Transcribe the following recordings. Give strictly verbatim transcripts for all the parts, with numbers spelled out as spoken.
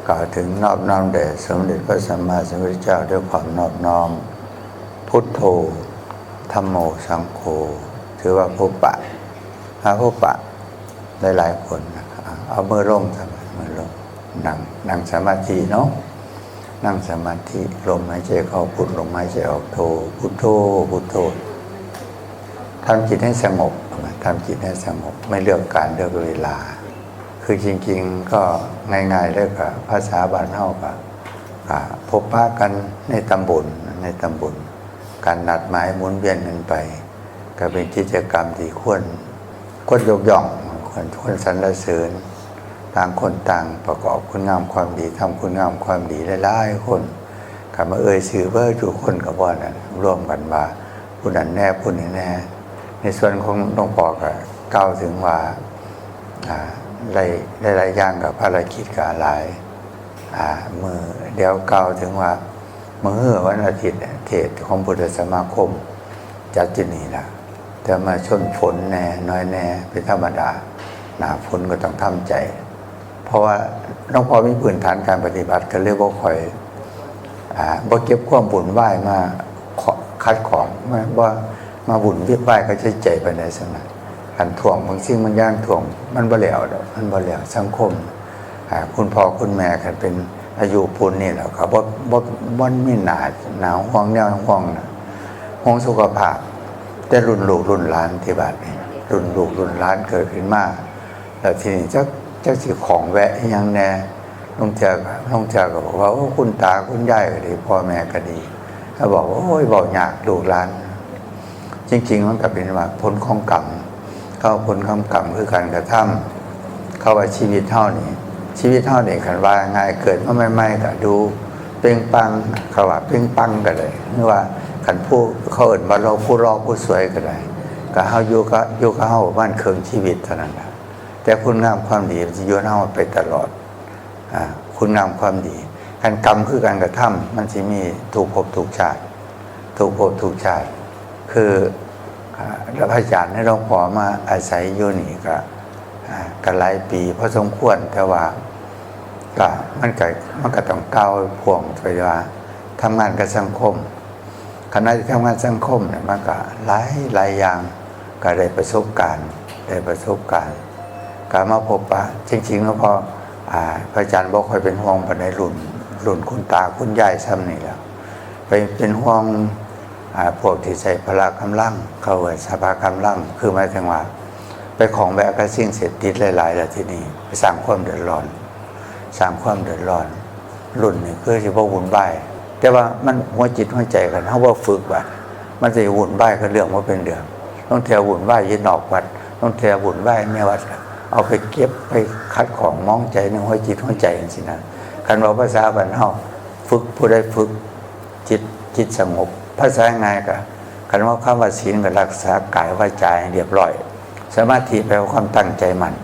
กล่าวถึงนอบน้อมแด่สมเด็จพระสัมมาสัมพุทธเจ้าด้วยความนอบน้อม พุทโธ ธัมโม สังโฆ ถือว่าพบปะ มาพบปะหลายๆคนนะ เอามือลงครับ มือลง นั่ง นั่งสมาธิเนาะ นั่งสมาธิ ลมหายใจเข้าพุท ลมหายใจออกโธ พุทโธ พุทโธ ทำจิตให้สงบ ทำจิตให้สงบ ไม่เลือกการเลือกเวลา คือจริงๆ ก็ง่ายๆ เลยก็ภาษาบ้านเฮาก็ ก็พบปะกันในตำบล ในตำบล การนัดหมายหมุนเวียนกันไป ก็เป็นกิจกรรมที่ควร ควรยกย่อง ควร ควรสรรเสริญ ต่างคนต่างประกอบคุณงามความดี ทำคุณงามความดีหลายๆ คน ก็มาเอ่ยชื่อเบิดทุกคนก็บ่นั่น รวมกันว่าผู้นั้นแน่ ผู้นี้แน่ ในส่วนของหลวงพ่อก็กล่าวถึงว่า อ่า หลาย หลายๆ อย่างกับภารกิจก็หลาย อ่า มื้อเดียวกล่าวถึงว่า มื้อวันอาทิตย์เนี่ย เทศน์ของพุทธสมาคม จัดอยู่นี่ล่ะ แต่มาชนฝนแน่ น้อยแน่ เป็นธรรมดา หน้าฝนก็ต้องทำใจ เพราะว่าหลวงพ่อมีพื้นฐานการปฏิบัติ ก็เลยบ่ค่อย อ่า บ่เก็บความวุ่นวายมาขอ ขัดข้อง มา บ่ มาวุ่นวายกับใจปานใดซั่นน่ะ คันท่วงบางสิ่งบางอย่างท่วง มันบ่แล้วดอก มันบ่แล้ว สังคม อ่า คุณพ่อคุณแม่คันเป็นอายุปูนนี้แล้วก็บ่ บ่ บ่มีหน้า หน้าห่วงแนวห่วงน่ะ ห่วงสุขภาพ แต่รุ่นลูกรุ่นหลานที่บัดนี้ รุ่นลูกรุ่นหลานเกิดขึ้นมา แล้วทีนี้จัก จักสิข้องแวะอิหยังแน่ ลางเทื่อก็ ลางเทื่อก็บอกว่า โอ้ คุณตาคุณยายก็ดี พ่อแม่ก็ดี เขาบอกว่า โอ้ย เว้ายากลูกหลาน จริงๆ มันก็เป็นว่าผลของกรรม เขาผลของกรรมคือการกระทำ เขาว่าชีวิตเฮานี่ ชีวิตเฮานี่คันว่าง่าย เกิดมาใหม่ๆ ก็ดูเปล่งปลั่ง เขาว่าเปล่งปลั่งก็ได้ หรือว่าคันผู้เขาเอิ้นว่าหล่อ ผู้หล่อผู้สวยก็ได้ ก็เฮาอยู่กับ อยู่กับเฮาประมาณครึ่งชีวิตเท่านั้นล่ะ แต่คุณงามความดีมันสิอยู่นำเฮาไปตลอด อ่า คุณงามความดี คันกรรมคือการกระทำ มันสิมีทุกภพทุกชาติ ทุกภพทุกชาติ คือ อ่า แล้วพระอาจารย์ให้หลวงพ่อมาอาศัยอยู่นี่ก็ อ่า ก็หลายปีพอสมควร แต่ว่าก็ มันก็ มันก็ต้องก้าวพ่วงไปว่าทำงานกับสังคม ขณะที่ทำงานสังคมเนี่ย มันก็หลาย หลายอย่าง ก็ได้ประสบการณ์ ได้ประสบการณ์ ก็มาพบปะ จริงๆ แล้วพอ อ่า พระอาจารย์บ่ค่อยเป็นห่วงปานใด รุ่น รุ่นคุณตาคุณยายส่ำนี่แหละ ไปเป็นห่วง อ่า พวกที่ใช้พละกำลัง เขาเอิ้นสภากำลัง คือหมายถึงว่า ไปข้องแวะกับสิ่งเสพติดหลายๆ แล้วทีนี้ไปสร้างความเดือดร้อน สร้างความเดือดร้อน รุ่นนี้คือสิบ่วุ่นวาย แต่ว่ามันหัวจิตหัวใจคันเฮาบ่ฝึกว่า มันสิวุ่นวายกับเรื่องบ่เป็นเรื่อง ลางเทื่อวุ่นวายอยู่นอกวัด ลางเทื่อวุ่นวายในวัด เอาไปเก็บไปขัดข้องหมองใจในหัวจิตหัวใจจังซี้นะ คันเว้าภาษาบ้านเฮา ฝึก ผู้ใดฝึกจิต จิตสงบ ภาษาง่ายก็ คันว่าคำว่าศีลก็รักษากายวาจาให้เรียบร้อย สมาธิแปลว่าความตั้งใจมั่น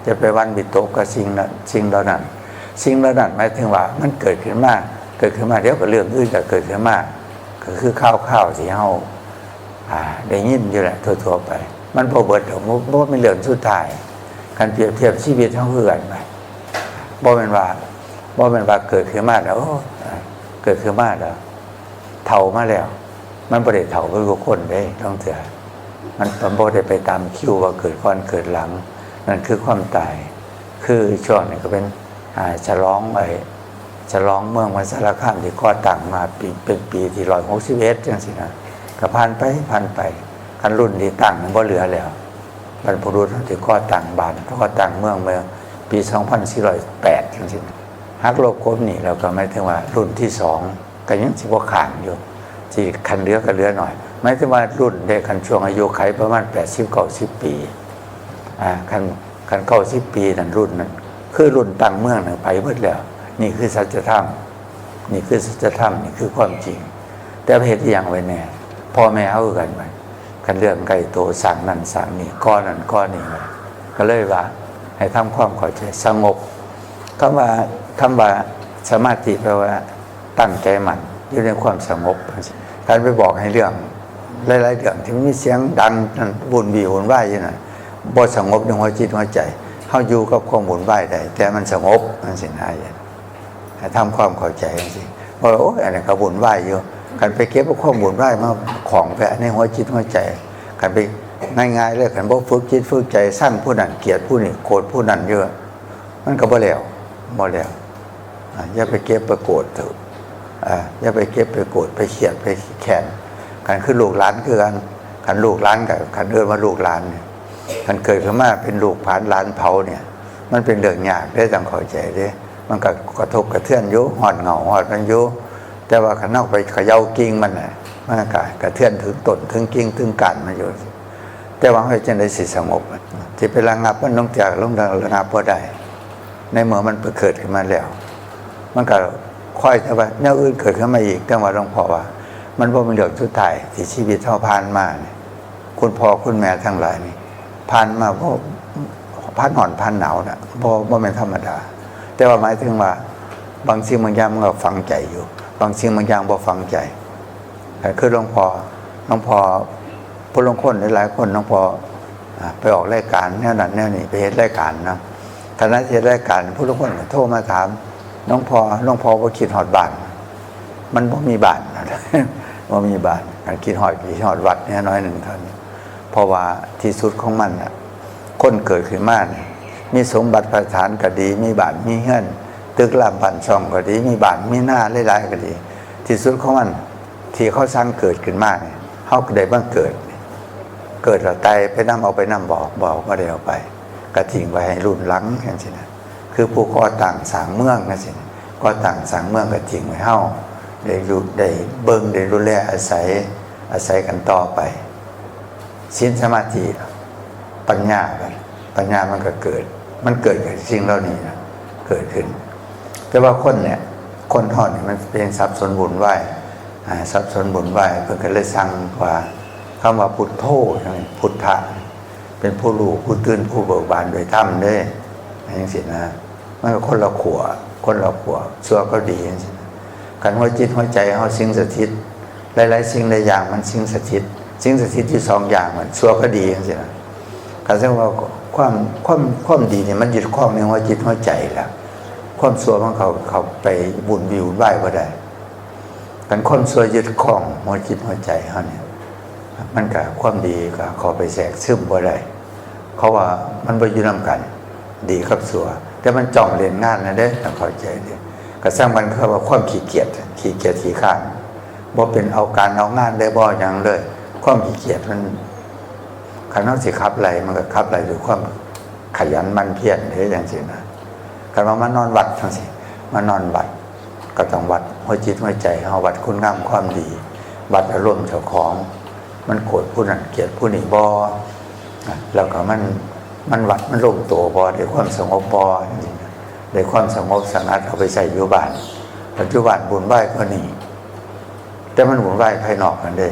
จะไปหวั่นวิตกกับสิ่งนั้น สิ่งเหล่านั้น สิ่งเหล่านั้นหมายถึงว่ามันเกิดขึ้นมา เกิดขึ้นมา เดี๋ยวก็เรื่องอื่นก็เกิดขึ้นมา ก็คือข่าวๆ ที่เฮา อ่า ได้ยินอยู่แหละทั่วๆ ไป มันบ่เบิดดอก บ่ บ่แม่นเรื่องสุดท้าย คันเปรียบเทียบชีวิตเฮาคือกันไป บ่แม่นว่า บ่แม่นว่าเกิดขึ้นมาแล้ว โอ้ เกิดขึ้นมาแล้ว เฒ่ามาแล้ว มันบ่ได้เฒ่าคือทุกคนเด้ ลางเทื่อ มัน มันบ่ได้ไปตามคิวว่าเกิดก่อนเกิดหลัง นั่นคือความตาย คือช่วงนี้ก็เป็น อ่า ฉลองไอ้ ฉลองเมืองมหาสารคามที่ก่อตั้งมาปี เป็นปีที่ร้อยหกสิบเอ็ดจังซี้นะ ก็ผ่านไป ผ่านไป คันรุ่นที่ตั้งมันบ่เหลือแล้ว บรรพบุรุษเฮาที่ก่อตั้งบ้าน ก่อตั้งเมืองเมื่อปีสองพันสี่ร้อยแปดจังซี้นะ หักลบกลบหนี้แล้วก็หมายถึงว่ารุ่นที่สองก็ยังสิบ่ค้างอยู่ สิคันเหลือก็เหลือหน่อย หมายถึงว่ารุ่นเด็กคันช่วงอายุไขประมาณแปดสิบ เก้าสิบ ปี อ่า คัน คัน เก้าสิบ ปีนั่นรุ่นนั้น คือรุ่นตั้งเมืองนั่นไปเบิดแล้ว นี่คือสัจธรรม นี่คือสัจธรรม นี่คือความจริง แต่เฮ็ดอิหยังไว้แน่ พ่อแม่เฮาคือกันบัด คันเรื่องใกล้โตสร้างนั่นสร้างนี่ ก่อนั่นก่อนี่ ก็เลยว่าให้ทำความเข้าใจ สงบ คำว่า คำว่าสมาธิแปลว่าตั้งใจมั่นอยู่ในความสงบ การไปบอกให้เรื่องหลายๆ เรื่องที่มันมีเสียงดังนั่น วุ่นวีวุ่นวายอยู่นั่น บ่สงบในหัวจิตหัวใจ เฮาอยู่กับความวุ่นวายได้ แต่มันสงบจังซี้นะ ให้ทำความเข้าใจจังซี่ ว่า โอ้ย อันนี้ก็วุ่นวายอยู่ คันไปเก็บเอาความวุ่นวายมาของไปในหัวจิตหัวใจ คันไปง่ายๆเลย คันบ่ฝึกจิตฝึกใจ ซังผู้นั้น เกลียดผู้นี้ โกรธผู้นั้นอยู่ มันก็บ่แล้ว บ่แล้ว อ่า อย่าไปเก็บไปโกรธเถอะ อ่า อย่าไปเก็บไปโกรธ ไปเครียดไปแค้น คันคือลูกหลานคือกัน คันลูกหลานก็ คันเอิ้นว่าลูกหลานเนี่ย คันเกิดขึ้นมาเป็นลูกผานหลานเผาเนี่ย มันเป็นเรื่องยากเด้ ต้องเข้าใจเด้ มันก็กระทบกระเทือนอยู่ ฮอดเหง้าฮอดมันอยู่ แต่ว่าคันเฮาไปเขย่ากิ่งมันน่ะ มันก็กระเทือนถึงต้นถึงกิ่งถึงก้านมันอยู่ แต่ว่าเฮาจั่งใดสิสงบ สิไประงับมันลงเทื่อ ลงระงับบ่ได้ ในเมื่อมันเกิดขึ้นมาแล้ว มันก็คอยแต่ว่าแนวอื่นเกิดขึ้นมาอีก แต่ว่าหลวงพ่อว่า มันบ่เป็นเรื่องสุดท้ายที่ชีวิตเฮาผ่านมานี่ คุณพ่อคุณแม่ทั้งหลายนี่ ผ่านมาบ่ ผ่านร้อนผ่านหนาวน่ะ บ่ บ่แม่นธรรมดา แต่ว่าหมายถึงว่า บางสิ่งบางอย่างมันก็ฝังใจอยู่ บางสิ่งบางอย่างบ่ฝังใจ ก็คือหลวงพ่อ หลวงพ่อ ผู้ลางคนหลายๆคน หลวงพ่อ อ่า ไปออกรายการแนวนั้นแนวนี้ ไปเฮ็ดรายการเนาะ ขณะที่เฮ็ดรายการ ผู้ลางคนก็โทรมาถาม หลวงพ่อ หลวงพ่อบ่คิดฮอดบ้าน มันบ่มีบ้าน บ่มีบ้าน คันคิดฮอด คิดฮอดวัดเนี่ยน้อยหนึ่งเท่านั้น เพราะว่าที่สุดของมันน่ะ คนเกิดขึ้นมานี่ มีสมบัติพัสถานก็ดี มีบ้านมีเฮือน ตึกรามบ้านช่องก็ดี มีบ้านมีนาหลายๆก็ดี ที่สุดของมัน ที่เขาสั่งเกิดขึ้นมานี่ เฮาก็ได้บังเกิด เกิดแล้วตายไปนำ เอาไปนำบ่ บ่ บ่ได้เอาไป ก็ทิ้งไว้ให้รุ่นหลังจังซี่นะ คือผู้ก่อตั้งสร้างเมืองจังซี่นะ ก่อตั้งสร้างเมืองก็ทิ้งไว้เฮา ได้อยู่ ได้เบิ่ง ได้ดูแลอาศัย อาศัยกันต่อไป ศีลสมาธิ ปัญญา ปัญญามันก็เกิด มันเกิดกับสิ่งเหล่านี้นะ เกิดขึ้น แต่ว่าคนเนี่ย คนเฮานี่มันเป็นสับสนวุ่นวาย อ่า สับสนวุ่นวาย เพิ่นก็เลยสั่งว่า คำว่าพุทโธ พุทธะ เป็นผู้รู้ ผู้ตื่น ผู้เบิกบานโดยธรรมเด้ จังซี่นะ มันก็คนละขั้ว คนละขั้ว ชั่วกับดีจังซี่นะ คันหัวจิตหัวใจเฮาสิ่งสถิต หลายๆสิ่งหลายอย่างมันสิ่งสถิต สิ่งสถิตอยู่สองอย่าง มันชั่วกับดีจังซี่นะ คันสมมุติว่าความ ความ ความดีนี่มันยึดครองในหัวจิตหัวใจแล้ว ความชั่วมันเข้า เข้าไปวุ่นวีวุ่นวายบ่ได้ คันความชั่วยึดครองหัวจิตหัวใจเฮาเนี่ย มันก็ ความดีก็เข้าไปแทรกซึมบ่ได้ เพราะว่ามันบ่อยู่นำกัน ดีกับชั่ว แต่มันจ้องเล่นงานนั่นเด้ ต้องเข้าใจเด้ ก็ซ่างมัน คือว่าความขี้เกียจ ขี้เกียจขี้คร้าน บ่เป็นเอาการเอางานได้ บ่หยังเลย ความขี้เกียจมัน คันเฮาสิขับไล่ มันก็ขับไล่ด้วยความขยันหมั่นเพียรเด้ จังซี่นะ คันว่ามานอนวัดจังซี่ มานอนวัด ก็ต้องวัดหัวจิตหัวใจเฮา วัดคุณงามความดี วัดอารมณ์เจ้าของ มันโกรธผู้นั้นเกลียดผู้นี้บ่ แล้วก็มัน มันวัดมันลงตัวบ่ ได้ความสงบบ่ จังซี่นะ ได้ความสงบสงัดเอาไปใช้อยู่บ้าน ปัจจุบันวุ่นวายกว่านี้ แต่มันวุ่นวายภายนอกนั่นเด้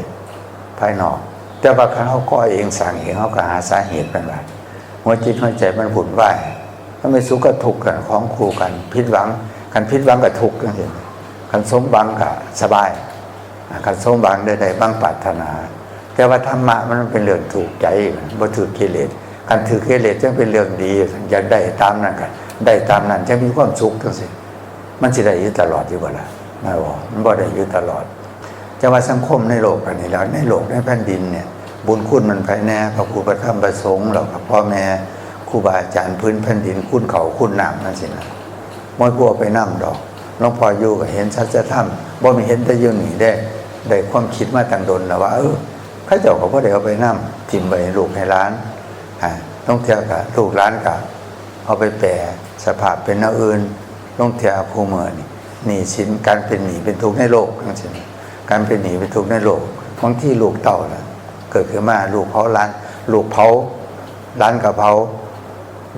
ภายนอก แต่ว่าคันเฮาก่อเองสร้างเอง เฮาก็หาสาเหตุมันว่า หัวจิตหัวใจมันวุ่นวาย มันเป็นสุขกับทุกข์กัน ของคู่กัน ผิดหวัง คันผิดหวังก็ทุกข์จังซี่ คันสมหวังก็สบาย อ่า คันสมหวังได้ ได้บังปรารถนา แต่ว่าธรรมะมันเป็นเรื่องถูกใจ บ่ถูกกิเลส คันถูกกิเลสจั่งเป็นเรื่องดี อยากได้ตามนั้นก็ได้ตามนั้น จั่งมีความสุขจังซี่ มันสิได้อยู่ตลอดอยู่บ่ล่ะ แม่นบ่ มันบ่ได้อยู่ตลอด จั่งว่าสังคมในโลกอันนี้แล้ว ในโลกในแผ่นดินเนี่ย บุญคุณมันไผแน่ พระพุทธพระธรรมพระสงฆ์ แล้วก็พ่อแม่ครูบาอาจารย์พื้นแผ่นดิน คุณข้าวคุณน้ำจังซี่นะ บ่ให้ผู้เอาไปนำดอก หลวงพ่ออยู่ก็เห็นสัจธรรม บ่แม่นเห็นแต่อยู่นี่เด้ ได้ความคิดมาตั้งดนแล้วว่า เออ เขาเจ้าก็บ่ได้เอาไปนำ ถิ่มไว้ให้ลูกให้หลาน อ่า ลางเทื่อก็ลูกหลานก็เอาไปแปรสภาพเป็นแนวอื่น ลางเทื่อผู้มื้อนี่ หนี้สิน การเป็นหนี้เป็นทุกข์ในโลกจังซี่นะ การเป็นหนี้เป็นทุกข์ในโลก บางทีลูกเต้าน่ะ เกิดขึ้นมาลูกเผาหลาน ลูกเผา หลานก็เผา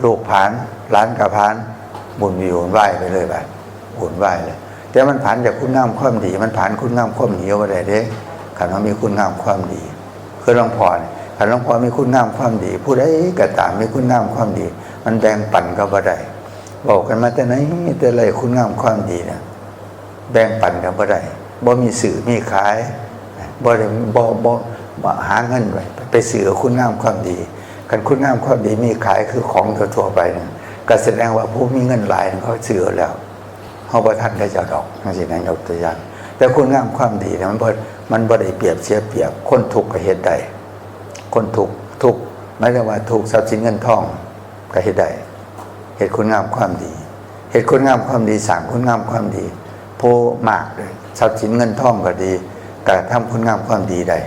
ลูกผาน หลานก็ผาน วุ่นวีวุ่นวายไปเลยบัด วุ่นวายเลย แต่มันผานจากคุณงามความดี มันผานคุณงามความดีเอาไว้ได้เด้ คันว่ามีคุณงามความดี คือหลวงพ่อนี่ คันหลวงพ่อมีคุณงามความดี ผู้ใดก็ตามมีคุณงามความดี มันแบ่งปันก็บ่ได้ บอกกันมาแต่ไหนแต่ไร คุณงามความดีเนี่ย แบ่งปันกันบ่ได้ บ่มีซื้อมีขาย บ่ได้ บ่ บ่ บ่หาเงินไป ไปซื้อเอาคุณงามความดี คันคุณงามความดีมีขายคือของทั่วๆไปเนี่ย ก็แสดงว่าผู้มีเงินหลายเขาซื้อเอาแล้ว เฮาบ่ทันเขาเจ้าดอกจังซี่นะ ยกตัวอย่าง แต่คุณงามความดีเนี่ยมันบ่ มันบ่ได้เปรียบเสียเปรียบ คนทุกข์ก็เฮ็ดได้ คนทุกข์ ทุกข์หมายถึงว่าทุกข์ทรัพย์สินเงินทองก็เฮ็ดได้ เฮ็ดคุณงามความดี เฮ็ดคุณงามความดี สร้างคุณงามความดี ผู้มากเลย ทรัพย์สินเงินทองก็ดี ก็ทำคุณงามความดีได้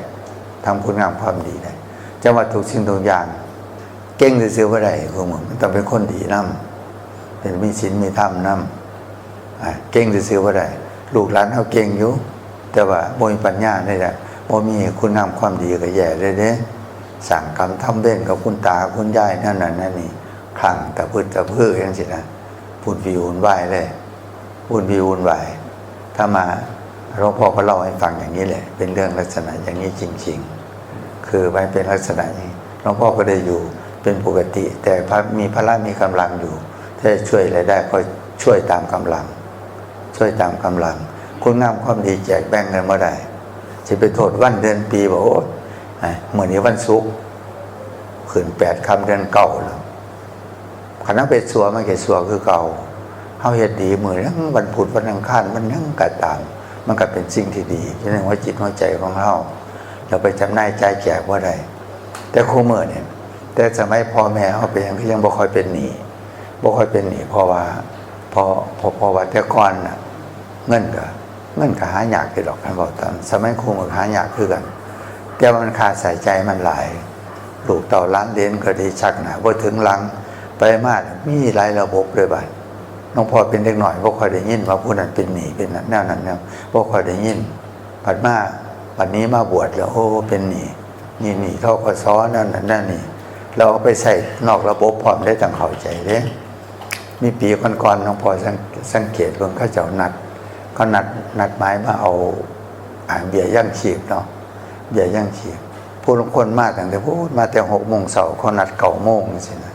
ทำคุณงามความดีได้ จั่งว่าทุกสิ่งทุกอย่าง เก่งซื่อๆบ่ได้ คือมันต้องเป็นคนดีนำ เป็นมีศีลมีธรรมนำ อ่า เก่งซื่อๆบ่ได้ ลูกหลานเฮาเก่งอยู่ แต่ว่าบ่มีปัญญานี่แหละ บ่มีคุณงามความดีก็แย่เลยเด้ สร้างกรรมทำเวรกับคุณตาคุณยายนั่นน่ะนั่นนี่ คลั่งตะพึดตะพือจังซี่นะ วุ่นวีวุ่นวายเลย วุ่นวีวุ่นวาย ถ้ามา หลวงพ่อก็เล่าให้ฟังอย่างนี้แหละ เป็นเรื่องลักษณะอย่างนี้จริงๆ คือไว้เป็นลักษณะนี้ หลวงพ่อก็ได้อยู่เป็นปกติ แต่พระ มีพระมีกำลังอยู่ ถ้าช่วยอะไรได้ก็ช่วยตามกำลัง ช่วยตามกำลัง คุณงามความดีแจกแบ่งกันบ่ได้ สิไปโทษวันเดือนปี บอก โอ้ย อ่ะ มื้อนี้วันศุกร์ ขึ้นแปดค่ำเดือนเก้าแล้ว คันเฮาไปซัวมันก็ซัวคือเก่า เฮาเฮ็ดดีมื้อหยัง วันพุธ วันอังคาร มันหยังก็ตาม มันก็เป็นสิ่งที่ดีอยู่ในหัวจิตหัวใจของเฮา เราไปจำหน่ายจ่ายแจกบ่ได้ แต่คุมื้อนี่ แต่สมัยพ่อแม่เฮาเป็นหยังคือยังบ่ค่อยเป็นหนี้ บ่ค่อยเป็นหนี้ เพราะว่า เพราะ เพราะ เพราะว่าแต่ก่อนน่ะ เงินก็ เงินก็หายากอยู่ดอก คันเว้าตาม สมัยคุมื้อหายากคือกัน แต่ว่ามันค่าใช้จ่ายมันหลาย ลูกเต้าหลานเหลนก็ดี ชักหน้าบ่ถึงหลัง ไปมามีหลายระบบเลยบัด หลวงพ่อเป็นเด็กน้อย บ่ค่อยได้ยินว่าผู้นั้นเป็นหนี้เป็นนั่น แนวนั้นแนว บ่ค่อยได้ยิน บัดมา บัดนี้มาบวชแล้ว โอ้ เป็นหนี้ นี่หนี้ ธ.ก.ส. นั่นน่ะนั่นนี่ เราเอาไปใช้นอกระบบพร้อมได้ ต้องเข้าใจเด้ มีปีก่อนๆ หลวงพ่อสัง สังเกตเบิ่ง เขาเจ้านัด เขานัด นัดหมายมาเอา อ่า เบี้ยยังชีพเนาะ เบี้ยยังชีพ ผู้ลางคนมาตั้งแต่พู้น มาแต่หกโมงเช้า เขานัดเก้าโมงจังซี่นะ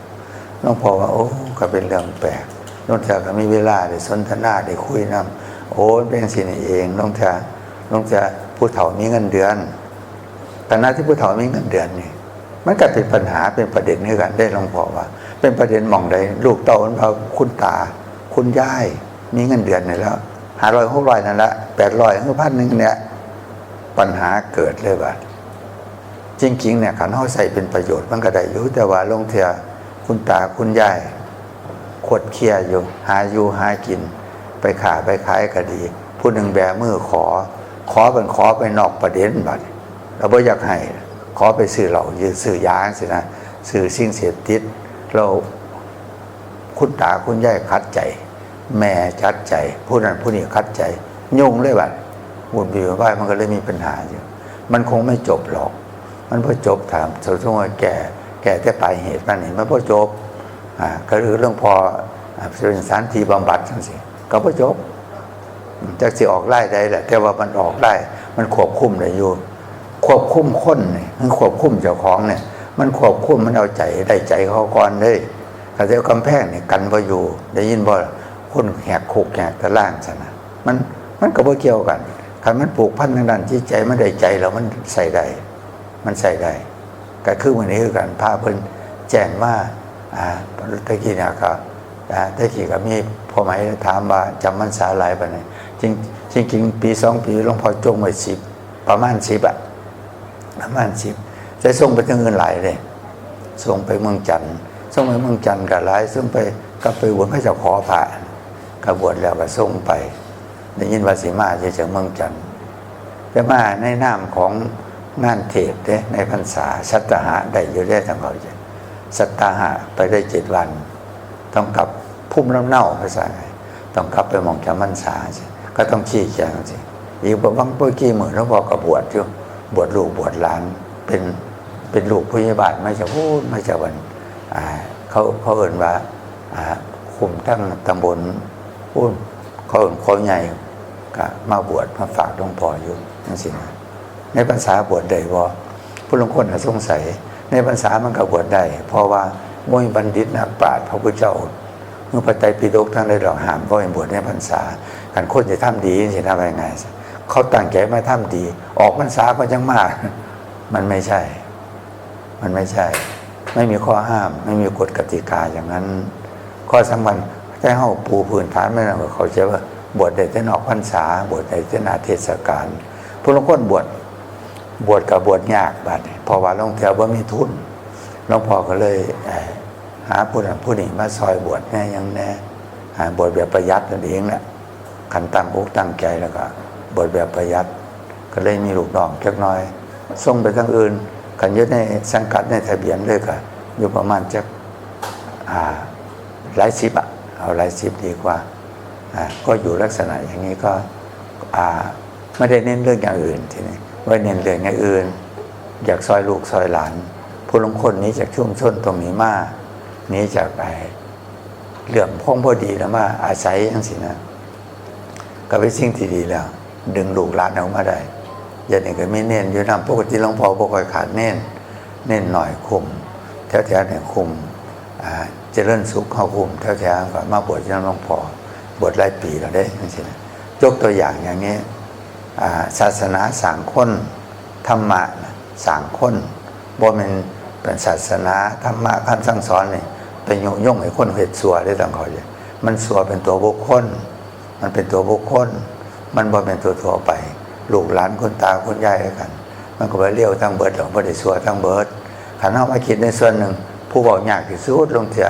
หลวงพ่อว่า โอ้ ก็เป็นเรื่องแปลก ลางเทื่อก็มีเวลาได้สนทนา ได้คุยนำ โอ้ เป็นจังซี่นี่เอง ลางเทื่อ ลางเทื่อผู้เฒ่ามีเงินเดือน ฐานะที่ผู้เฒ่ามีเงินเดือนนี่ มันก็เป็นปัญหา เป็นประเด็นคือกันเด้ หลวงพ่อว่า เป็นประเด็นหม่องใด ลูกเต้ามันว่า คุณตา คุณยาย มีเงินเดือนนี่แล้ว ห้าร้อย หกร้อย นั่นละ แปดร้อย หรือ พันหนึ่ง เนี่ย ปัญหาเกิดเลยบัด จริงๆ เนี่ย คันเฮาใช้เป็นประโยชน์มันก็ได้อยู่ แต่ว่าลางเทื่อคุณตาคุณยาย ขดเคี้ยอยู่ หาอยู่หากิน ไปค้าไปขายก็ดี ผู้หนึ่งแบมือขอ ขอเป็นขอไปนอกประเด็นบัด เราบ่อยากให้ ขอไปซื้อเหล้า ซื้อยาจังซี่นะ ซื้อสิ่งเสพติด แล้วคุณตาคุณยายขัดใจ แม่ขัดใจ ผู้นั้นผู้นี้ขัดใจ ยุ่งเลยบัด วุ่นวาย มันก็เลยมีปัญหาอยู่ มันคงไม่จบหรอก มันบ่จบ ถาม สมมุติว่าแก้ แก้แต่ปลายเหตุมันนี่ มันบ่จบ อ่า ก็คือหลวงพ่อ อ่า เป็นสถานที่บำบัดจังซี่ ก็บ่จบ จักสิออกลายใดแหละ แต่ว่ามันออกลาย มันควบคุมได้อยู่ ควบคุมคนนี่ มันควบคุมเจ้าของเนี่ย มันควบคุม มันเอาใจ ได้ใจเขาก่อนเลย ก็เดี๋ยวกำแพงนี่กันบ่อยู่ ได้ยินบ่ คนแหกคุกแหกตารางซั่นน่ะ มัน มันก็บ่เกี่ยวกัน คันมันผูกพันทางด้านจิตใจ มันได้ใจแล้ว มันใช้ได้ มันใช้ได้ ก็คือมื้อนี้คือกัน พระเพิ่นแจ้งมา อ่า แต่กี้เนี่ยก็ อ่า แต่กี้ก็มีพ่อใหม่ถามว่าจำพรรษาหลายปานใด จริง จริงๆ ปีสองปี หลวงพ่อจงไว้สิบ ประมาณสิบอะ ประมาณสิบ แต่ส่งไปทางอื่นหลายเด้ ส่งไปเมืองจันทน์ ส่งไปเมืองจันทน์ก็หลาย ส่งไป กลับไปบวชเขาเจ้าขอพระ ก็บวชแล้วก็ส่งไป ได้ยินว่าสิมาจากเมืองจันทน์ แต่มาในนามของงานเทศน์เด้ ในพรรษา สัตตาหะได้อยู่เด้ ทางเขาจะ สัตตาหะไปได้เจ็ดวัน ต้องกลับภูมิลำเนา ภาษาไทย ต้องกลับไปหม่องจำพรรษาสิ ก็ต้องชี้แจงสิ อีกบ่ บาง บ่กี่มื้อหลวงพ่อก็บวชอยู่ บวชลูกบวชหลาน เป็น เป็นลูกผู้ใหญ่บ้านมาจากพู้น มาจากวัน อ่า เขา เขาเอิ้นว่า อ่า คุ้มทั้งตำบลพู้น เขาเอิ้นเขาใหญ่ ก็มาบวชมาฝากหลวงพ่ออยู่จังซี่นะ ในพรรษาบวชได้บ่ ผู้ลางคนน่ะสงสัย ในพรรษามันก็บวชได้ เพราะว่าบ่มีบัณฑิตนักปราชญ์ พระพุทธเจ้า เมื่อพระไตรปิฎกทั้งหลายดอกห้ามบ่ให้บวชในพรรษา คันคนจะทำดีจังซี่นะ ว่าง่ายๆ เขาตั้งใจมาทำดี ออกพรรษาก็ยังมา มันไม่ใช่ มันไม่ใช่ ไม่มีข้อห้าม ไม่มีกฎกติกาอย่างนั้น ข้อสำคัญ แต่เฮาปูพื้นฐานมาแล้วก็เข้าใจว่าบวชได้แต่นอกพรรษา บวชได้แต่หน้าเทศกาล ผู้ลางคนบวช บวชก็บวชยากบาดนี้ เพราะว่าลางเทื่อบ่มีทุน หลวงพ่อก็เลย เอ่อ หาผู้นั้นผู้นี้มาซอยบวชแหน่หยังแหน่ อ่า บวชแบบประหยัดนั่นเองแหละ คันตั้งอกตั้งใจแล้วก็บวชแบบประหยัด ก็เลยมีลูกน้องจักหน่อย ส่งไปทางอื่น คันอยู่ในสังกัดในทะเบียนเลยก็อยู่ประมาณจัก อ่า หลายสิบอะ เอาหลายสิบดีกว่า อ่า ก็อยู่ลักษณะอย่างนี้ก็ อ่า ไม่ได้เน้นเรื่องอย่างอื่นทีนี้ ไม่เน้นเรื่องอย่างอื่น อยากซอยลูกซอยหลาน ผู้ลางคนหนีจากชุมชนตรงนี้มา หนีจากไอ้เรื่องของบ่ดีแล้วมาอาศัยจังซี้นะ ก็เป็นสิ่งที่ดีแล้ว ดึงลูกหลานออกมาได้ อย่างนี้ก็มีเณรอยู่นำ ปกติหลวงพ่อบ่ค่อยขาดเณร เณรน้อยคุ้ม แถวๆเนี่ยคุ้ม อ่า เจริญสุขเฮาคุ้ม แถวๆก็มาบวชอยู่นำหลวงพ่อ บวชหลายปีแล้วเด้ จังซี้นะ ยกตัวอย่างอย่างนี้ อ่า ศาสนาสร้างคน ธรรมะน่ะสร้างคน บ่แม่นเป็นศาสนาธรรมะคำสั่งสอนนี่ ไปยุยงให้คนเฮ็ดชั่วได้ ต้องเข้าใจ มันชั่วเป็นตัวบุคคล มันเป็นตัวบุคคล มันบ่เป็นตัวทั่วไป ลูกหลานคุณตาคุณยายคือกัน มันก็บ่เลวทั้งเบิดดอก บ่ได้ชั่วทั้งเบิด คันเฮามาคิดในส่วนหนึ่ง ผู้เว้ายากที่สุดลางเทื่อ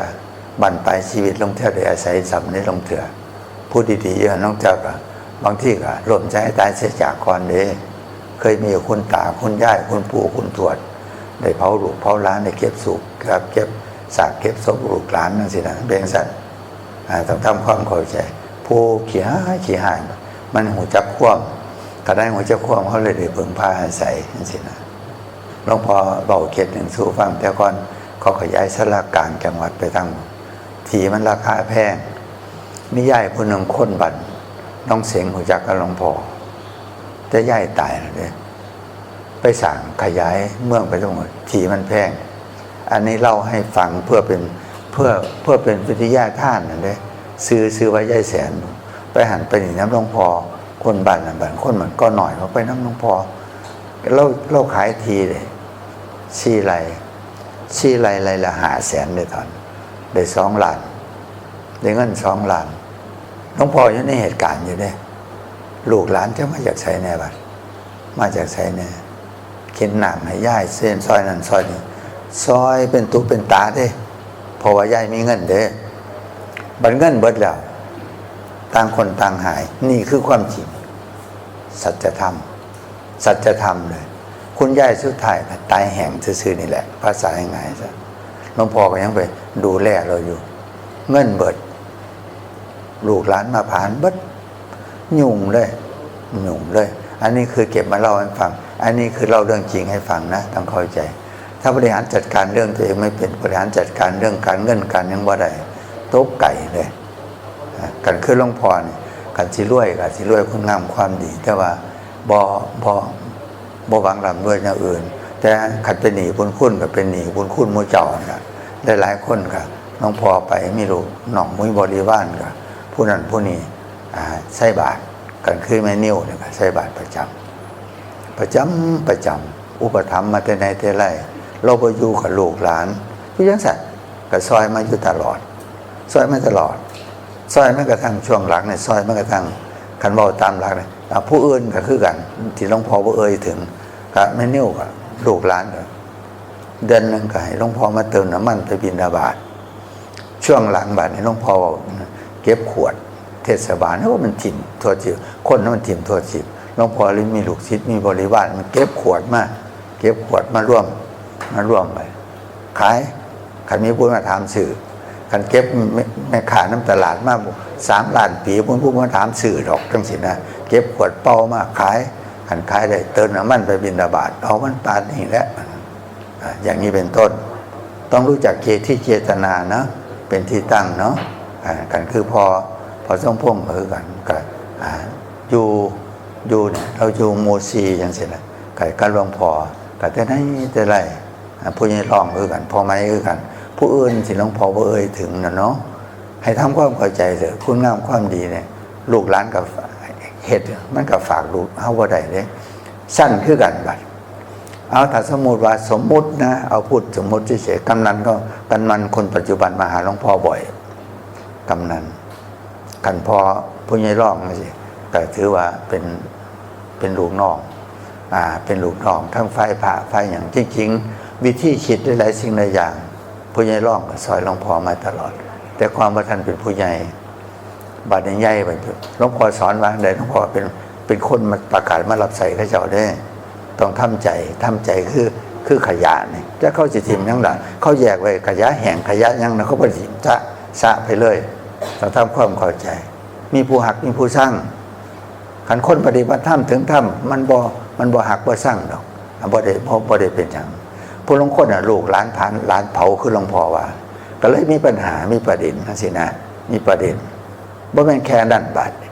บั้นปลายชีวิตลางเทื่อได้อาศัยซ้ำในลางเทื่อ ผู้ดีๆอยู่หั่นลางเทื่อก็ บางทีก็ล้มใจตายเสียจากก่อนเด้ เคยมีคุณตาคุณยายคุณปู่คุณทวด ได้เผาลูกเผาหลาน ได้เก็บศพ ครับ เก็บซากเก็บศพลูกหลานจังซี้นะ เป็นจังซั่น อ่า ต้องทำความเข้าใจ ผู้ขี้ฮ้ายขี้ฮ้าย มันฮู้จักความ คันได้ฮู้จักความ เขาเลยได้พึ่งพาอาศัยจังซี้นะ หลวงพ่อเว้าเคสหนึ่งสู่ฟัง แต่ก่อนเขาขยายศาลากลางจังหวัดไปทาง ที่มันราคาแพง มียายผู้หนึ่งคนบ้านหนองเสง ฮู้จักกับหลวงพ่อ แต่ยายตายแล้วเด้ ไปสร้างขยายเมืองไปตรงที่มันแพง อันนี้เล่าให้ฟังเพื่อเป็น เพื่อ เพื่อเป็นวิทยาทานนั่นเด้ ชื่อ ชื่อว่ายายแสน ไปหั่นไปนี่นำหลวงพ่อ คนบ้านนั้นบ้านคนมันก็น้อย เขาไปนำหลวงพ่อ ลาว ลาวขายที่เด้ สี่ไร่ สี่ไร่ ไร่ละห้าแสนเด้ ตอน ได้สองล้าน ได้เงินสองล้าน หลวงพ่ออยู่ในเหตุการณ์อยู่เด้ ลูกหลานจะมาจากไสแหน่บัด มาจากไสแหน่ เข็นน้ำให้ยาย เส้นซอยนั่นซอยนี้ ซอยเป็นตุเป็นตาเด้ เพราะว่ายายมีเงินเด้ บัดเงินเบิดแล้ว ต่างคนต่างหาย นี่คือความจริง สัจธรรม สัจธรรมเลย คุณยายสุดท้ายก็ตายแห้งซื่อๆนี่แหละ ภาษาง่ายๆซะ หลวงพ่อก็ยังไปดูแลลาวอยู่ เงินเบิด ลูกหลานมาผลาญเบิด ยุ่งเลย ยุ่งเลย อันนี้คือเก็บมาเล่าให้ฟัง อันนี้คือเล่าเรื่องจริงให้ฟังนะ ต้องเข้าใจ ถ้าบริหารจัดการเรื่องตัวเองไม่เป็น บริหารจัดการเรื่องการเงินการหยังบ่ได้ ตกไกลเลย อ่า คันคือหลวงพ่อนี่ คันสิรวยก็สิรวยคุณงามความดี แต่ว่าบ่ บ่ บ่หวังร่ำรวยอย่างอื่น แต่คันเป็นหนี้บุญคุณก็เป็นหนี้บุญคุณหมู่เจ้านั่นล่ะ หลายๆคนก็ หลวงพ่อไปมีลูกน้องมีบริวารก็ ผู้นั้นผู้นี้ อ่า ใส่บาตร คันคือแม่นิวนี่ก็ใส่บาตรประจำ ประจำ ประจำ อุปถัมภ์มาแต่ไหนแต่ไร ลาวบ่อยู่กับลูกหลาน อยู่จังซั่น ก็ซอยมาอยู่ตลอด ซอยมาตลอด ซอยมากระทั่งช่วงหลังนี่ ซอยมากระทั่ง คันเว้าตามหลักนี่ อ่า ผู้อื่นก็คือกัน ที่หลวงพ่อบ่เอ่ยถึง ก็แม่นิวก็ลูกหลานก็ เดือนหนึ่งก็ให้หลวงพ่อมาเติมน้ำมันไปบิณฑบาต ช่วงหลังบาดนี้หลวงพ่อเว้า เก็บขวด เทศบาล โอ้ มันถิ่มทั่วทีป คนมันถิ่มทั่วทีป หลวงพ่อเลยมีลูกศิษย์มีบริวาร มันเก็บขวดมา เก็บขวดมารวม มารวมไว้ ขาย คันมีผู้มาถามซื้อ คันเก็บแม่ แม่ค้านำตลาดมาสามล้านปี บ่มีผู้มาถามซื้อดอก จังซี้นะ เก็บขวดเปล่ามาขาย คันขายได้เติมน้ำมันไปบิณฑบาต เอามันปานนี้แหละ อ่า อย่างนี้เป็นต้น ต้องรู้จักเจตที่เจตนานะ เป็นที่ตั้งเนาะ อ่า คันคือพ่อ พ่อสมพงษ์ก็คือกัน ก็ อ่า อยู่ อยู่เนี่ย ลาวอยู่หมู่สี่จังซี้นะ ก็ ก็หลวงพ่อ ก็แต่ไหนแต่ไร อ่า ผู้ใหญ่รองคือกัน พ่อใหม่คือกัน ผู้อื่นที่หลวงพ่อบ่เอ่ยถึงน่ะเนาะ ให้ทำความเข้าใจเถอะ คุณงามความดีเนี่ย ลูกหลานก็เฮ็ด มันก็ฝากลูกเฮาบ่ได้เด้ ซั่นคือกันบัด เอา ถ้าสมมุติว่า สมมุตินะ เอาพูดสมมุติเฉยๆ กำนันก็ กำนันคนปัจจุบันมาหาหลวงพ่อบ่อย กำนัน คันพ่อผู้ใหญ่รองจังซี้ ก็ถือว่าเป็น เป็นลูกน้อง อ่า เป็นลูกน้องทั้งฝ่ายพระฝ่ายหยัง จริงๆ วิธีคิดหลายๆสิ่งหลายอย่าง ผู้ใหญ่รองก็ซอยหลวงพ่อมาตลอด แต่ความว่าท่านเป็นผู้ใหญ่ บัดนี้ใหญ่ไป หลวงพ่อสอนว่าจั่งใด หลวงพ่อเป็น เป็นคนมาประกาศมารับใช้เขาเจ้าเด้ ต้องทำใจ ทำใจคือ คือขยะนี่ จักเขาสิถิ่มหยังล่ะ เขาแยกไว้ ขยะแห้ง ขยะหยังนะ เขาบ่ได้ถิ่ม สะ สะไปเลย ต้องทำความเข้าใจ มีผู้ฮัก มีผู้ซัง คันคนปฏิบัติธรรมถึงธรรม มันบ่ มันบ่ฮักบ่ซังดอก อ่ะ บ่ได้ บ่ บ่ได้เป็นหยัง ผู้ลางคนน่ะ ลูกหลานผาน หลานเผา คือหลวงพ่อว่า ก็เลยมีปัญหา มีประเด็นจังซี้นะ มีประเด็น บ่แม่นแค่นั้น บาดนี้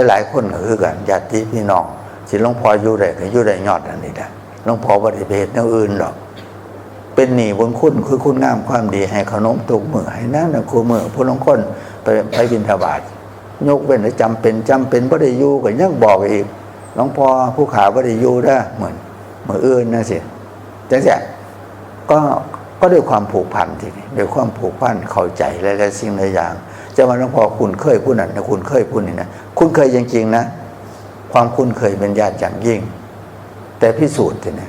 หลายๆคนก็คือกัน ญาติพี่น้อง ที่หลวงพ่ออยู่ได้ก็อยู่ได้ยอดอันนี้แหละ หลวงพ่อบ่ได้ไปเฮ็ดแนวอื่นดอก เป็นหนี้บุญคุณ คือคุณงามความดี ให้ขนมทุกมื้อ ให้น้ำทุกมื้อ ผู้ลางคนไป ไปบิณฑบาต ยกเว้นว่าจำเป็น จำเป็นบ่ได้อยู่ ก็ยังบอกอีก หลวงพ่อผู้ข้าบ่ได้อยู่เด้อ มื้อ มื้ออื่นจังซี้ จังซี้ ก็ ก็ด้วยความผูกพันทีนี้ ด้วยความผูกพันเข้าใจหลายๆสิ่งหลายอย่าง จะว่าหลวงพ่อคุ้นเคยผู้นั้นนะ คุ้นเคยผู้นี้นะ คุ้นเคยจริงๆนะ ความคุ้นเคยเป็นญาติอย่างยิ่ง แต่พิสูจน์ทีนี้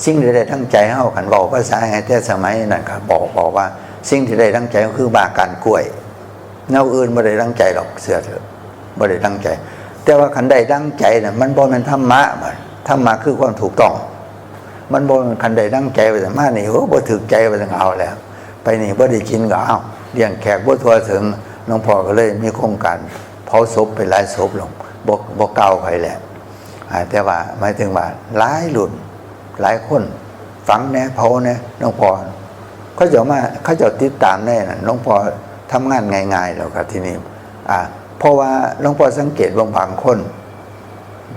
สิ่งที่ได้ดังใจเฮา คันเว้าภาษาไงแต่สมัยนั้นก็บอก บอกว่าสิ่งที่ได้ดังใจก็คือบ้าก้านกล้วย แนวอื่นบ่ได้ดังใจดอก เชื่อเถอะ บ่ได้ดังใจ แต่ว่าคันได้ดังใจน่ะ มันบ่แม่นธรรมะ ธรรมะคือความถูกต้อง มันบ่แม่นคันได้ดังใจว่าซั่น มานี่ โอ้ บ่ถูกใจว่าซั่น เอาแล้ว ไปนี่บ่ได้กินก็เอา เลี้ยงแขกบ่ทั่วถึง หลวงพ่อก็เลยมีโครงการเผาศพไปหลายศพแล้ว บ่ บ่กล่าวไผแหละ อ่า แต่ว่าหมายถึงว่าหลายรุ่น หลายคน ฝังแหน่ เผาแหน่ หลวงพ่อ เขาเจ้ามา เขาเจ้าติดตามแหน่นั่น หลวงพ่อทำงานง่ายๆ แล้วก็ทีนี้ อ่า เพราะว่าหลวงพ่อสังเกตเบิ่งบางคน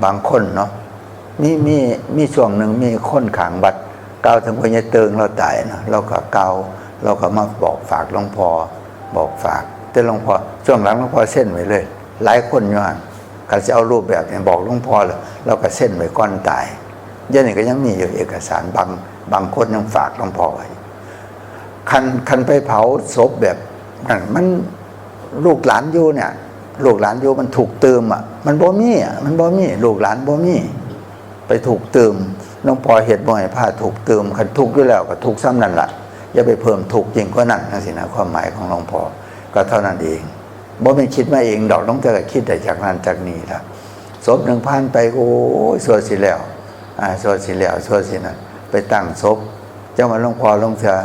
บางคนเนาะ มี มี มีช่วงหนึ่งมีคนข้างวัดกล่าวถึงพ่อใหญ่เติงลาวตายเนาะ ลาวก็กล่าว ลาวก็มาบอกฝากหลวงพ่อ บอกฝาก แต่หลวงพ่อ ช่วงหลังหลวงพ่อเซ็นไว้เลย หลายคนอยู่หั่น คันสิเอารูปแบบนี้บอกหลวงพ่อแล้ว ลาวก็เซ็นไว้ก่อนตาย เดี๋ยวนี้ก็ยังมีอยู่เอกสาร บาง บางคนยังฝากหลวงพ่อไว้ คัน คันไปเผาศพแบบนั้น มัน ลูกหลานอยู่เนี่ย ลูกหลานอยู่มันถูกตื่มอะ มันบ่มีอะ มันบ่มี ลูกหลานบ่มี ไปถูกตื่ม หลวงพ่อเฮ็ดบ่ให้พาถูกตื่ม คันทุกข์อยู่แล้วก็ทุกข์ส่ำนั่นล่ะ อย่าไปเพิ่มทุกข์ยิ่งกว่านั้น จังซี้นะ ความหมายของหลวงพ่อ ก็เท่านั้นเอง บ่แม่นคิดมาเองดอก ลางเทื่อก็คิดได้จากนั่นจากนี่ล่ะ ศพหนึ่งผ่านไป โอ้ย ซั่วสิแล้ว อ่า ซั่วสิแล้ว ซั่วสินั่น ไปตั้งศพ จังว่าหลวงพ่อลางเทื่อ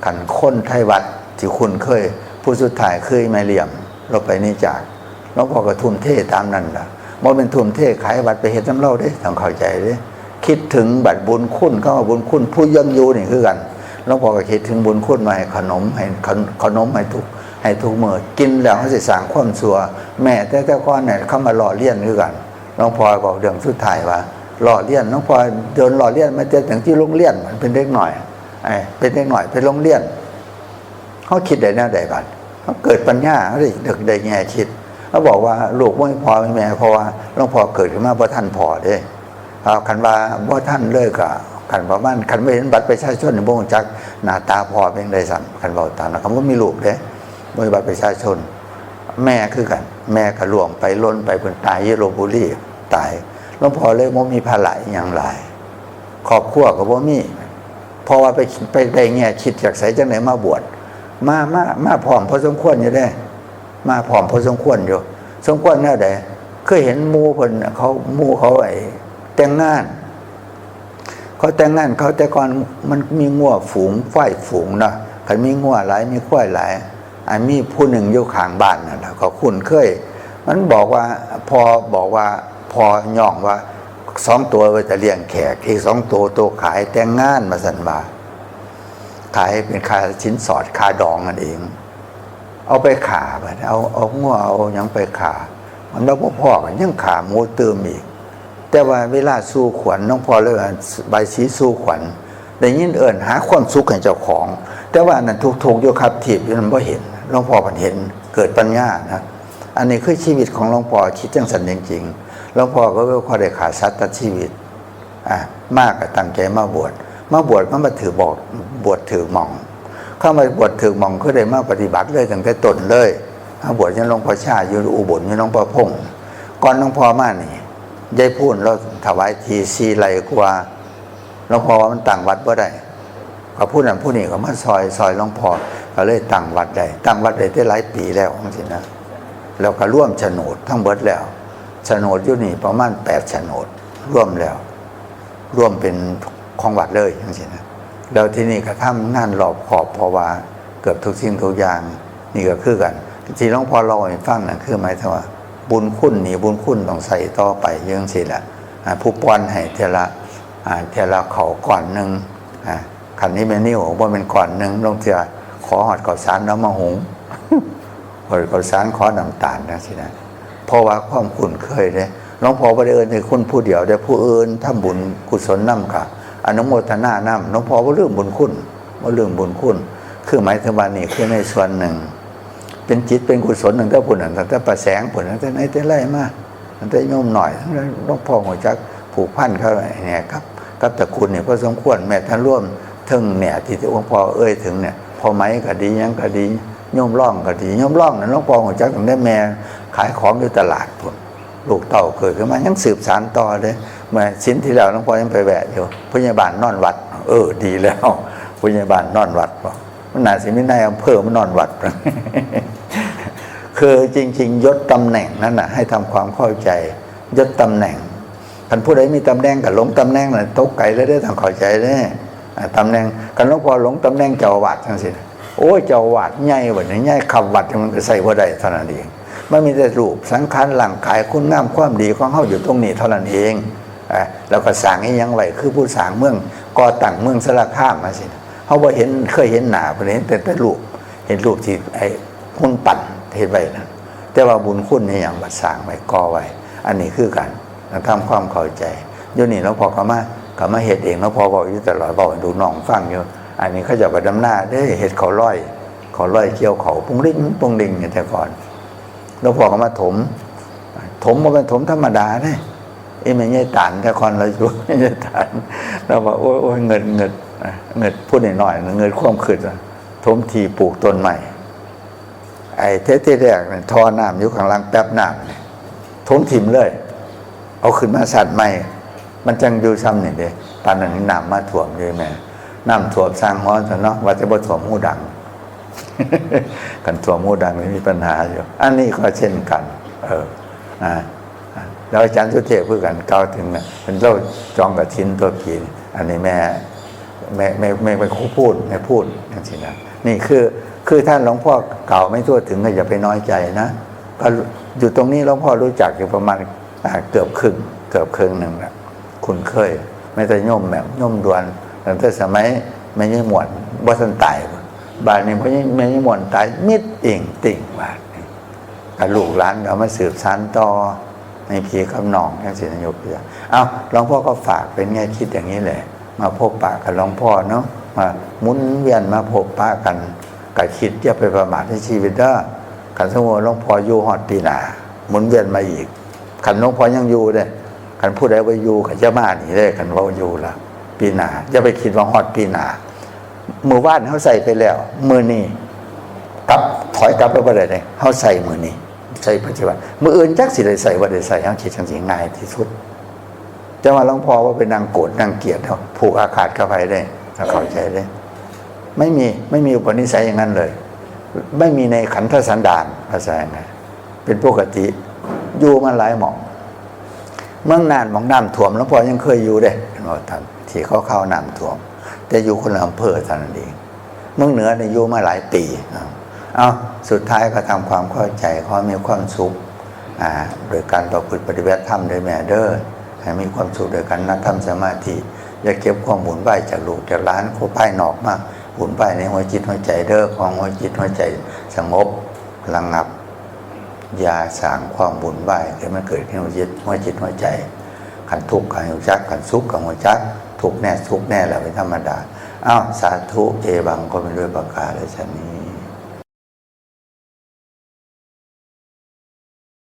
คันคนไทวัดที่คุ้นเคย ผู้สุดท้ายคือแม่เหลี่ยม ลาวไปนิจจาก หลวงพ่อก็ทุ่มเทตามนั้นล่ะ บ่แม่นทุ่มเทขายวัดไปเฮ็ดนำลาวเด้ ต้องเข้าใจเด้ คิดถึงบัดบุญคุณ คำว่าบุญคุณ ผู้ยังอยู่นี่คือกัน หลวงพ่อก็คิดถึงบุญคุณ มาให้ขนม ให้ขน- ขนมให้ทุก ให้ทุกมื้อ กินแล้วมันสิสร้างความชั่ว แม้แต่แต่ก่อนเนี่ย คำว่าล้อเลียนคือกัน หลวงพ่อบอกเรื่องสุดท้ายว่า ล้อเลียน หลวงพ่อโดนล้อเลียนมาแต่ตั้งที่โรงเรียน มันเป็นเด็กน้อย ไอ้ เป็นเด็กน้อย เป็นโรงเรียน เฮาคิดได้แนวใดบัด เฮาเกิดปัญญา เฮาได้นึกได้แง่คิด เฮาบอกว่าลูกบ่มีพ่อมีแม่ เพราะว่าหลวงพ่อเกิดขึ้นมาบ่ทันพ่อเด้ เอา คันว่าบ่ทันเลยก็ คันประมาณ คันบ่เห็นบัตรประชาชนนี่บ่รู้จักหน้าตาพ่อเป็นจั่งใดซ้ำ คันเว้าตามนั้น คันบ่มีลูกเด้ บ่มีบัตรประชาชน แม่คือกัน แม่ก็ล่วงไปหล่นไป เพิ่นตายอยู่ลพบุรี ตาย หลวงพ่อเลยบ่มีภาระอิหยังหลาย ครอบครัวก็บ่มี เพราะว่าไป ไปได้แง่คิดจากไส จั่งใดมาบวช มา มา มาพร้อมพอสมควรอยู่เด้ มาพร้อมพอสมควรอยู่ สมควรแนวใด เคยเห็นหมู่เพิ่น เขา หมู่เขา ไอ้ แต่งงาน เขาแต่งงาน เขาแต่ก่อนมันมีงัวฝูง ควายฝูงเนาะ คันมีงัวหลาย มีควายหลาย อันมีผู้หนึ่งอยู่ข้างบ้านนั่นล่ะ เขาคุ้นเคย มันบอกว่า พ่อบอกว่า พ่อย่องว่า สองตัวไว้แต่เลี้ยงแขก อีกสองตัว ตัวขายแต่งงาน ว่าซั่นว่า ขายเป็นค่าสินสอด ค่าดองนั่นเอง เอาไปฆ่าบัด เอา เอางัว เอาหยังไปฆ่า มันบ่พอกัน ยังฆ่าหมูตื่มอีก แต่ว่าเวลาสู่ขวัญ หลวงพ่อเลยว่า บายสีสู่ขวัญ ได้ยินเอิ้นหาความสุขให้เจ้าของ แต่ว่าอันนั้นทุกข์ๆอยู่ คับถีบอยู่ มันบ่เห็น หลวงพ่อเพิ่นเห็น เกิดปัญญานะ อันนี้คือชีวิตของหลวงพ่อ คิดจั่งซั่นจริงๆ หลวงพ่อก็เลยบ่ค่อยได้ฆ่าสัตว์ตัดชีวิต อ่ะ มาก็ตั้งใจมาบวช มาบวชก็มาถือบอก บวชถือหม่อง เข้ามาบวชถือหม่อง คือได้มาปฏิบัติเลยตั้งแต่ต้นเลย มาบวชอยู่หลวงพ่อชาอยู่อุบลอยู่หลวงพ่อพงษ์ ก่อนหลวงพ่อมานี่ ยายพูนเราถวายที่สี่ไร่กว่า หลวงพ่อว่ามันตั้งวัดบ่ได้ ก็ผู้นั้นผู้นี้ก็มาซอย ซอยหลวงพ่อ ก็เลยตั้งวัดได้ ตั้งวัดได้ได้หลายปีแล้วจังซี้นะ แล้วก็รวมโฉนดทั้งเบิดแล้ว โฉนดอยู่นี่ประมาณแปดโฉนด รวมแล้ว รวมเป็นของวัดเลยจังซี้นะ แล้วที่นี่ก็ทำงานรอบคอบ เพราะว่าเกือบทุกสิ่งทุกอย่าง นี่ก็คือกัน ที่หลวงพ่อเล่าให้ฟังนั่นคือหมายถึงว่า บุญคุณนี่บุญคุณต้องใส่ต่อไปอยู่จังซี้แหละ อ่า ผู้ป้อนให้เทื่อละ อ่า เทื่อละข้าวก้อนหนึ่ง อ่า คันนี้แม่นิ้วบ่แม่นก้อนหนึ่ง ลางเทื่อขอฮอดข้าวสารเอามาหุง ขอข้าวสารขอน้ำตาลจังซี้นะ เพราะว่าความคุ้นเคยเด้ หลวงพ่อบ่ได้เอิ้นแต่คุณผู้เดียวเด้ ผู้อื่นทำบุญกุศลนำก็อนุโมทนานำ หลวงพ่อบ่ลืมบุญคุณ บ่ลืมบุญคุณ คือหมายถึงว่านี่คือในส่วนหนึ่ง เป็นจิตเป็นกุศลตั้งแต่พุ้นน่ะ ตั้งแต่ป้าแสงพุ้น ตั้งแต่ไหนแต่ไรมา ตั้งแต่โยมน้อย หลวงพ่อรู้จักผูกพันเขาเนี่ย กับ กับตระกูลนี่พอสมควร แม้แต่รวมเทิงเนี่ยที่หลวงพ่อเอ่ยถึงเนี่ย พ่อไหมก็ดี หยังก็ดี โยมร่องก็ดี โยมร่องนั่นหลวงพ่อรู้จักตั้งแต่แม่ขายของอยู่ตลาดพุ้น ลูกเต้าเกิดขึ้นมายังสืบสานต่อเด้ เมื่อศีลที่แล้วหลวงพ่อยังไปแวะอยู่ พยาบาลนอนวัด เออ ดีแล้ว พยาบาลนอนวัด มันน่าสิมีนายอำเภอมานอนวัด คือจริงๆ ยศตำแหน่งนั้นน่ะ ให้ทำความเข้าใจ ยศตำแหน่ง คันผู้ใดมีตำแหน่งก็หลงตำแหน่งน่ะ ตกไกลเลยเด้อ ต้องเข้าใจเด้อ อ่า ตำแหน่ง คันหลวงพ่อหลงตำแหน่งเจ้าอาวาสจังซี้ โอ้ย เจ้าอาวาสใหญ่บัดนี้ ใหญ่คับวัด มันก็ใส่บ่ได้เท่านั้นเอง มันมีแต่รูปสังขารร่างกาย คุณงามความดีของเฮาอยู่ตรงนี้เท่านั้นเอง อ่า แล้วก็สร้างอีหยังไว้ คือผู้สร้างเมือง ก่อตั้งเมืองสารคามมาสิ เฮาบ่เห็น เคยเห็นหน้าเพิ่น เห็นแต่ แต่รูป เห็นรูปที่ไอ้หุ่นปั้นเฮ็ดไว้นะ แต่ว่าบุญคุณนี่หยังบัดสร้างไว้ ก่อไว้ อันนี้คือกัน ทำความเข้าใจ อยู่นี่หลวงพ่อก็มา ก็มาเฮ็ดเอง หลวงพ่อเว้าอยู่ตลอด เว้าให้ลูกน้องฟังอยู่ อันนี้เขาเจ้าก็ดำนาเด้ เฮ็ดเขาลอย เขาลอยเกี่ยวเขา ปุงลิง ปุงลิงอยู่แต่ก่อน หลวงพ่อก็มาถม ถมบ่แม่นถมธรรมดาเด้ อีแม่ยายตานแต่ก่อนเราอยู่ ยายตาน เราว่า โอ้ย โอ้ย เงิด เงิด เงิด พูดน้อยๆ เงิดความคิด ถมที่ปลูกต้นไม้ ไอ้เทสที่แรกนี่ ท่อน้ำอยู่ข้างหลังแป๊บน้ำนี่ ถมถิ่มเลย เอาขึ้นมาซัดใหม่ มันจังอยู่ซ่ำนี่เด้ ปานนั้นน้ำมาท่วมอยู่แม่ น้ำท่วมสร้างฮ้อนซะเนาะ ว่าแต่บ่ท่วมฮูดัง คันท่วมฮูดังนี่มีปัญหาอยู่ อันนี้ก็เช่นกัน เออ อ่า แล้วอาจารย์สุเทพคือกัน กล่าวถึงนะ เป็นเล่าจองกฐินตัวผีนี่ อันนี้แม่ แม่ แม่ แม่เป็นครูพูด แม่พูดจังซี้นะ นี่คือ คือท่านหลวงพ่อกล่าวไม่ทั่วถึง ก็อย่าไปน้อยใจนะ ก็อยู่ตรงนี้หลวงพ่อรู้จักอยู่ประมาณ อ่า เกือบครึ่ง เกือบครึ่งหนึ่งละ คุ้นเคย แม้แต่โยมแหม่ม โยมดวน ตั้งแต่สมัยแม่ยายม่วนบ่ทันตาย บาดนี้พอแม่ยายม่วนตาย มิดอิงติ่งบาดนี้ ก็ลูกหลานเอามาสืบสานต่อ ให้พี่กับน้องจังซี้นะ ยกตัวอย่าง เอ้า หลวงพ่อก็ฝากเป็นแง่คิดอย่างนี้แหละ มาพบปะกับหลวงพ่อเนาะ มาหมุนเวียนมาพบปะกัน ก็คิดอย่าไปประมาทในชีวิตเด้อ คันสมมุติว่าหลวงพ่ออยู่ฮอดปีหน้า หมุนเวียนมาอีก คันหลวงพ่อยังอยู่เด้ คันผู้ใดว่าอยู่ก็จะมานี่เด้ คันว่าอยู่ละ ปีหน้า อย่าไปคิดว่าฮอดปีหน้า มื้อวานเฮาใส่ไปแล้ว มื้อนี้กลับ ถอยกลับไปบ่ได้เด้ เฮาใส่มื้อนี้ ใส่ปัจจุบัน มื้ออื่นจักสิได้ใส่บ่ได้ใส่ เฮาคิดจังซี่ง่ายที่สุด แต่ว่าหลวงพ่อว่าไปนั่งโกรธนั่งเกลียดเนาะ ผูกอาฆาตกับไผเด้ ถ้าเข้าใจเด้ ไม่มี ไม่มีอุปนิสัยอย่างนั้นเลย ไม่มีในขันธสันดาน ภาษาไง เป็นปกติ อยู่มาหลายหม่อง เมืองน่านหม่องน้ำท่วม หลวงพ่อยังเคยอยู่เด้ เห็นบ่ท่าน ที่เขาเข้าน้ำท่วม แต่อยู่คนละอำเภอเท่านั้นเอง เมืองเหนือนี่อยู่มาหลายปี เอา สุดท้ายก็ทำความเข้าใจ ขอให้มีความสุข อ่า โดยการประพฤติปฏิบัติธรรมเด้อแม่เด้อ ให้มีความสุขโดยการนั่งทำสมาธิ อย่าเก็บความวุ่นวายจากลูกจากหลาน คนภายนอกมาวุ่นวายในหัวจิตหัวใจเด้อ ของหัวจิตหัวใจสงบระงับ อย่าสร้างความวุ่นวายให้มันเกิดขึ้นในหัวจิต หัวจิตหัวใจ คันทุกข์ก็ให้รู้จัก คันสุขก็รู้จัก ทุกข์แน่สุขแน่แหละเป็นธรรมดา อ้าว สาธุ เอวัง ก็เป็นด้วยประการฉะนี้